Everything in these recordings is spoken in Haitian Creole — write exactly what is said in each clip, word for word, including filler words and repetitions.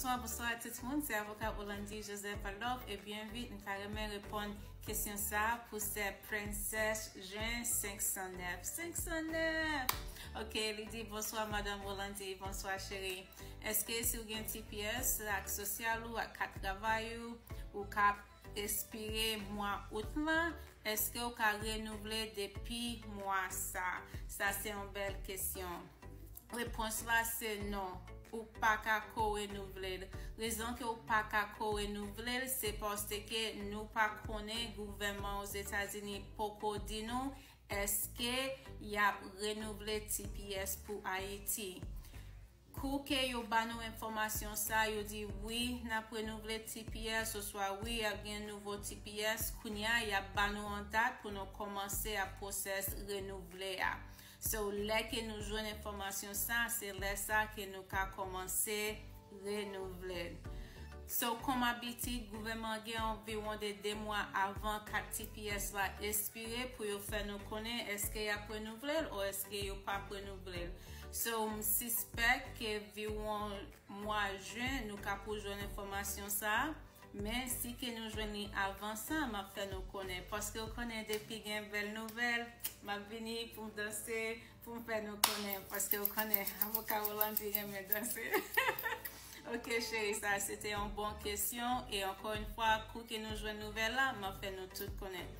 Bonswa, bonswa tout moun, se avoka Orlandy Joseph Adolphe e byenvini. M ta renmen reponn kesyon sa pou sè Princess Jean senk san nèf. Senk san nèf! Ok, li di, bonswa madanm Orlandy, bonswa cheri. Èske si w gen T P S, ak sosyal ou, ak kat travay ou, ou ka espire mwa out lan, èske ou ka renouvle depi mwa sa? Sa se yon bèl kesyon. Repons la se non. Ou pa ka ko renouvle l. Rezon ke ou pa ka ko renouvle l, se paske nou pa konnen, gouvènman Ozetazini poko di nou èske y ap renouvle T P S pou Ayiti. Kou ke yo ba nou enfòmasyon sa, yo di wi, n ap renouvle T P S, oswa wi, y ap gen nouvo T P S. Kounye a, y ap ba nou yon dat pou nou kòmanse ap pwosès renouvle a. So, lè ke nou jwenn enfòmasyon sa, se lè sa ke nou ka kòmanse renouvle l. So, kòm abitid, gouvènman gen anviwon de de mwa avan kat T P S la espire pou yo fè nou konnen èske y ap renouvle l ou èske yo p ap renouvle l. So, m sispèk ke viwon mwa jen, nou ka pou jwenn enfòmasyon sa a. Men, si ke nou jwenn li avan sa, m ap fè nou konnen. Paske w konnen, depi gen bèl nouvèl, m ap vini pou m danse, pou m fè nou konnen. Paske w konnen, avoka Orlandy renmen danse. Ok, cheri, sa se te yon bon kesyon. E ankò yon fwa, kou ke nou jwenn nouvèl la, m ap fè nou tout konnen.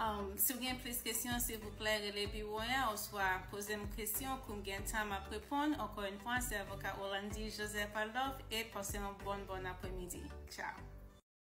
Um, si w gen plis kesyon, silvouplè, rele biwo a, oswa poze m kesyon, kou m gen tan, m ap reponn. Ankò yon fwa, se avoka Orlandy Joseph Adolphe, e pase yon bon, bon apremidi. Tchao.